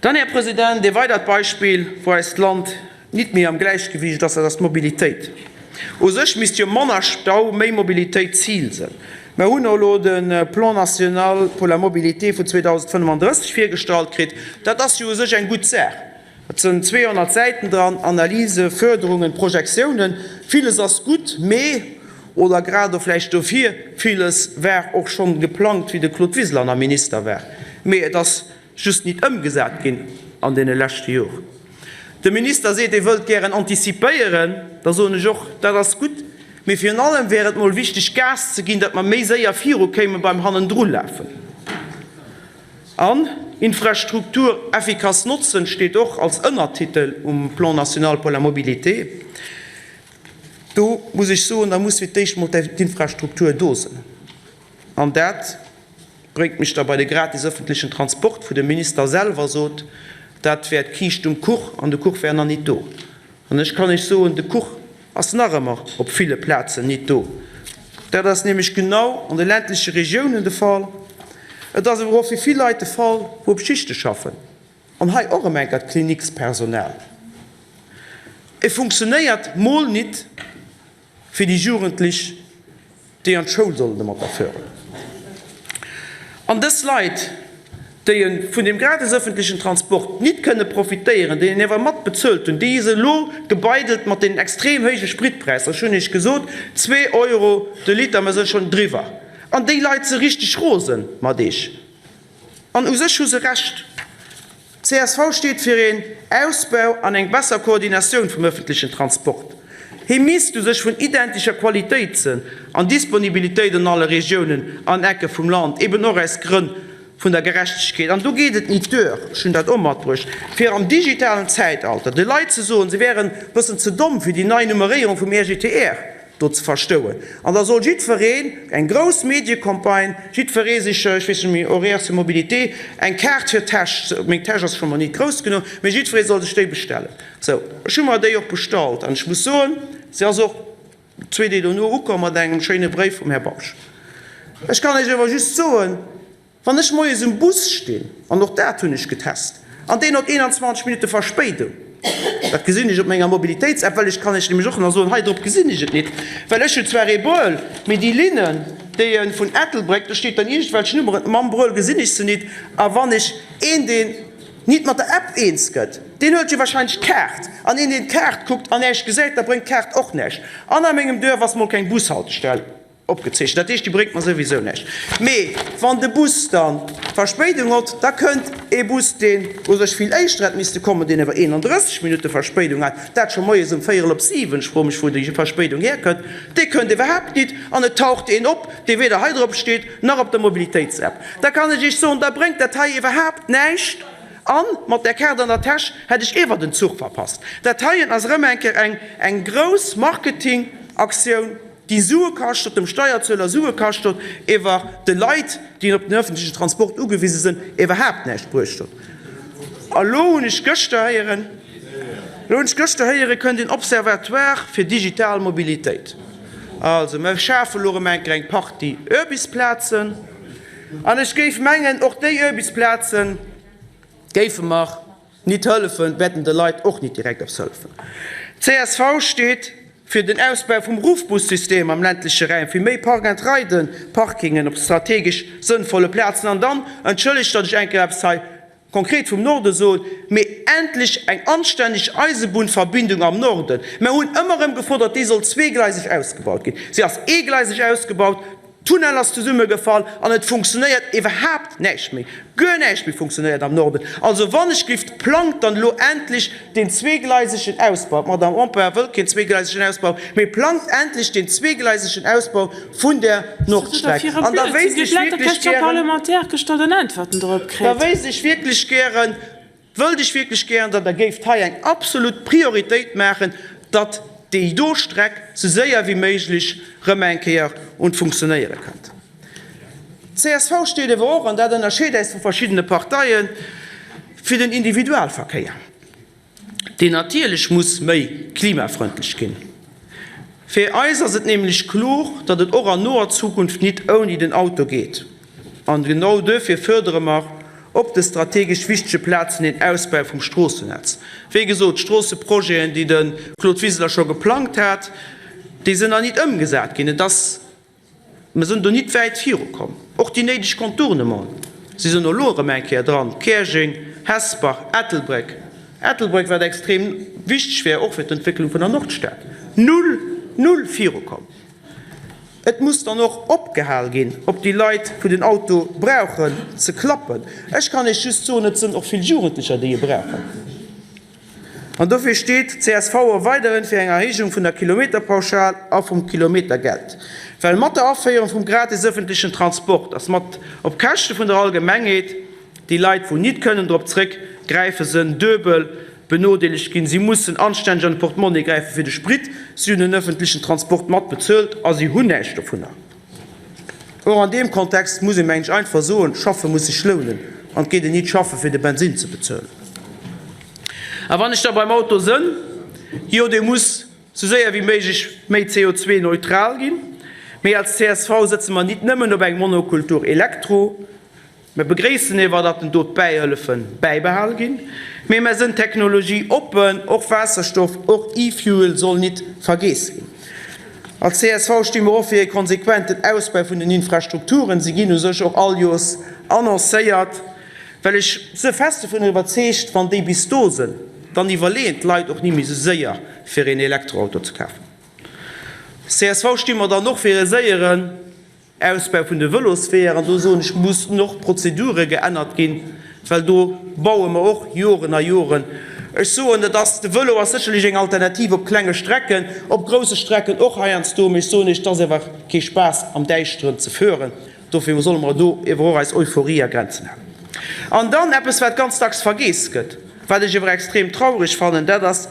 Dann, Här President, ee weidert Beispill, wou eist Land nit méi am Gläichgewiicht ass, dat ass d'Mobilitéit. U sech misst jo manner Stau, méi Mobilitéit d'Zil sënn. Mer hunn elo de Plan national pour la mobilité vun 2035 virgestallt kritt. Dat ass jo u sech eng gutt Saach. Et sënn 200 Säiten dran, Analyse, Förderungen, Projektiounen. Villes ass gutt, mee, oder grad och vläicht dofir, villes war och schonn geplangt, wéi de Claude Wiseler nach Minister war, mee et ass just nit ëmgesat ginn an deene leschte Joren. De Minister seet, e wëllt gären antizipéieren. Da soen ech och, dat ass gutt, mee virun allem wär et mol wichteg, Gas ze ginn, datt mer méi séier virukéime beim Hannendrulafen. An Infrastruktur effikass notzen steet och als Ënnertitel um Plan national pour la mobilité. Do muss ech soen, da muss fir d'éischt mol d'Infrastruktur do sinn. An dat bréngt mech da bei de gratis öffentlichen Transport, wou de Minister selwer sot, dat wär d'Kiischt um Kuch an de Kuch wär nach nit do. An ech kann Iech soen, de Kuch ass nach ëmmer op ville Plazen nit do. Dat ass nämlech genau an de ländleche Regiounen de Fall. Et ass awer och fir vill Leit de Fall, wou op Schichte schaffen. An hei och erëm eng Kéier d'Klinikspersonal. E funktionéiert mol nit fir déi Jugendlich, déi an d'Schoul sollen domatter fueren. An dës Leit, déi vun deem gratis öffentlichen Transport nit kënne profitéieren, déi en ewer mat bezuelt hunn, déi se elo gebeidelt mat deenen extrem héije Spritpräisser, ech hunn Iech gesot, zwee Euro de Liter, mer si schonn driwwer, an déi Leit si richteg rose mat Iech. An u sech hu se Recht. Csv steet fir een Ausbau an eng besser Koordinatioun vum ëffentlechen Transport. Hie misst u sech vun identescher Qualitéit sënn an Disponibilitéit an alle Regiounen an Ecke vum Land, eben och aus Grënn vun der Gerechtegkeet. An do geet et nit duer, ech hunn dat och matbruecht, fir am digitalen Zäitalter de Leit ze soen, se wären e bëssen ze domm fir déi nei Nummeréierung vum RGTR. do ze verstouen. An da soll jiddwereen, eng grouss Mediecampagne, jiddweree sech, ech weess net méi, Horaires de mobilité, eng Kaart fir d'Täsch, meng Täsch ass scho mol nit grouss genuch, mee jiddweree soll sech déi bestellen. Sou, ech hu mer déi och bestallt an ech muss soen, se ass och zwee Deeg dono ukomm mat engem schéine Bréif vum Här Bausch. Ech kann Iech awer just soen, Wann ech moies um Bus stinn, an och dat hunn ech getest, an deen huet 21 Minutte Verspéidung, dat gesinn ech op menger Mobilitéits-App, well ech kann Iech nämlech och nach soen, hei drop gesinn ech et nit, well ech hunn zwar ee Brëll, mee déi Linnen, déi e vun Ettelbréck, do steet dann iergendwelch Nummeren, mam Brëll gesinn ech se nit, a wann ech een, deen nit mat der App eens gëtt, deen huelt jo wahrscheinlech d'Kaart, an een, deen d'Kaart kuckt an näischt gesäit, da bréngt d'Kaart och näischt. An a mengem Duerf ass mol keng Bushaltestell. Opgezeechent. Dat heescht, déi bréngt mer souwisou näischt. Mee wann de Bus da Verspéidung hott, da kënnt ee Bus, deen u sech vill éischter hätt misste kommen, deen awer 31 Minutte Verspéidung hat, dat scho moies um véierel op siwen, ech froe mech, wou déi Verspéidung hierkënnt, dee kënnt iwwerhaapt nit an et taucht een op, dee weder hei drop steet nach op der Mobilitéitsapp. Da kann ech Iech soen, da bréngt dat hei iwwerhaapt näischt. A mat där Kaart an der Täsch hätt ech iewer den Zuch verpasst. Dat heien ass erëm eng Kéier eng eng grouss Marketingaktioun. déi Sue kascht huet, dem Steierzueler Sue kascht huet, ewer de Leit, déi op den öffentlichen Transport ugewise sinn, iwwerhaapt näischt bruecht huet. A lo hunn ech gëschter héieren, lo hunn ech gëschter héieren, kënnt een Observatoire fir digital Mobilitéit. Also, mer schafe lo erëm eng kleng Partie Urbisplazen, an ech géif mengen, och déi Urbisplazen géife mer Nit hëllefen, wäerten de Leit och nit direkt eppes hëllefen. Csv steet fir den Ausbau vum Ruffbussystem am ländleche Räum, fir méi Park-and-Ride Parkingen op strategesch sënnvolle Plazen an dann, entschëllegt, datt ech eng Kéier eppes hei konkret vum Norde soen, mee endlech eng anstänneg Eisebunnverbindung am Norden. Mer hunn ëmmer erëm gefuerdert, déi soll zweegleiseg ausgebaut ginn. Se ass eegleiseg ausgebaut. Tunnel ass zesummegefall an et funktionéiert iwwerhaapt näischt méi. Guer näischt méi funktionéiert am Norden. Also wann ech gift, plangt dann elo endlech deen zweegleisegen Ausbau. D'Madame Empain wëllt keen zweegleisegen Ausbau, mee plangt endlech deen zweegleisegen Ausbau vun der Nordstreck. An da wéisst ech wierklech gären, da wéisst ech wierklech gären, Wëllt ech wierklech gären, datt Der géift hei eng absolut Prioritéit maachen, datt déi do Streck sou séier wéi méiglech rëm eng Kéier un d'Funktionéiere kënnt. Csv steet awer och, an dat ënnerscheet äis vu verschiddene Parteien, fir den Individualverkéier, deen natierlech muss méi klimafrëndlech ginn. Fir eis ass et nämlech kloer, datt et och an noer Zukunft nit ouni den Auto geet. An genau duerfir fërdere mer. op de strategesch wichtege Plazen een Ausbau vum Stroossennetz. Wéi gesot, d'Stroosseprojeten, déi de Claude Wiseler scho geplangt hat, déi sinn nach nit ëmgesat ginn. Et ass, mer sinn do nit wäit virukomm. Och déi néideg Contournementen, si sinn elo erëm eng Kéier dran, Käerjeng, Hesper, Ettelbréck. Ettelbréck, wat extrem wichteg wär, och fir d'Entwécklung vun der Nordstad. Null, null virukomm. Et muss dann och opgehal ginn, op déi Leit, wou den Auto brauchen, ze klappen. Ech kann Iech just soen, et sënn och vill Jugendlecher, déi e brauchen. An dofir steet csv och weiderhin fir eng Erhéijung vun der Kilometerpauschal a vum Kilometergeld. Well mat der Aféierung vum gratis ëffentlechen Transport ass mat op Käschte vun der Allgemengheet déi Leit, wou nit kënnen drop zréck gräifen, sënn duebel benodeelegt ginn. Si mussen anstänneg an de Portemonnaie gräife fir de Sprit, si hunn den ëffentlechen Transport mat bezuelt a si hunn näischt dovunner. Och an deem Kontext muss ee mengen ech einfach soen, schaffe muss sech lounen an et geet een nit schaffe fir de Bensinn ze bezuelen. A wann ech da beim Auto sënn, jo dee muss sou séier wéi méiglech méi CO2-neutral ginn, mee als csv sëtze mer nit nëmmen op eng Monokultur Elektro, Mer begréissen ewer, datt den do d'Bäihëllefe bäibehale ginn, mee mer sënn Technologie oppen, och Waasserstoff, och E-Fuel soll nit vergeess ginn. Als csv sti mer och fir ee konsequenten Ausbau vun den Infrastrukturen. Se ginn u sech och all Joers annoncéiert, well ech se fest dovunner iwwerzeegt, wann déi bis do sënn, dann iwwerleeën d'Leit och ni méi sou séier fir een Elektroauto ze kafen. Als csv sti mer dann och fir e séieren Ausbau vun de Vëlosweeër, an do soen ech, mussen och d'Prozedure geännert ginn, well do baue mer och Joren a Joren. Ech soen, et ass, de Vëlo ass sécherlech eng Alternativ op klenge Strecken, op grousse Strecken och heiansdo, mee ech soen Iech, et ass ewer kee Spaass am Däischteren ze fueren. Dofir solle mer do ewer och eis Euphorie a Grenzen halen. An dann eppes, wat ganz dacks vergeess gëtt, wat ech ewer extrem traureg fannen, dat ass,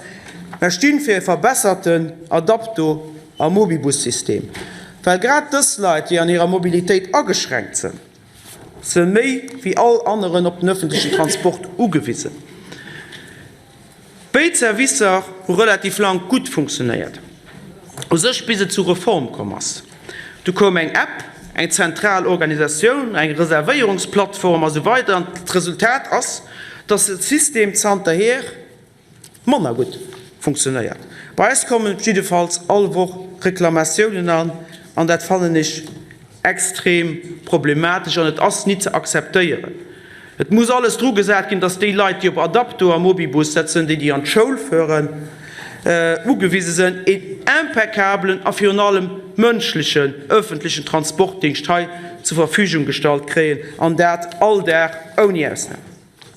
mer stinn fir e verbesserten Adapto a Mobibus-System, well grad dës Leit, déi an hirer Mobilitéit ageschränkt sënn, së méi wéi all aneren op den ëffentlechen Transport ugewisen. Béid Servicer hu relativ lang gutt funktionéiert, u sech bis et zu Reform komm ass. Du koum eng App, eng zentral Organisatioun, eng Reservéierungsplattform a sou weider an d'Resultat ass, dass de System zanterhier manner gutt funktionéiert. Bei eis kommen jiddefalls all Woch Reklamatiounen an, an dat fannen ech extrem problematesch an et ass nit ze akzeptéieren. Et muss alles dru gesat ginn, dass déi Leit, déi op Adapto a Mobibus, dat sënn déi, déi an d'Schoul fueren, ugewise sënn, een impeccablen a virun allem mënschlechen öffentlechen Transportdingscht hei zur Verfügung gestallt kréien, an dat all Dag ouni Ausnam.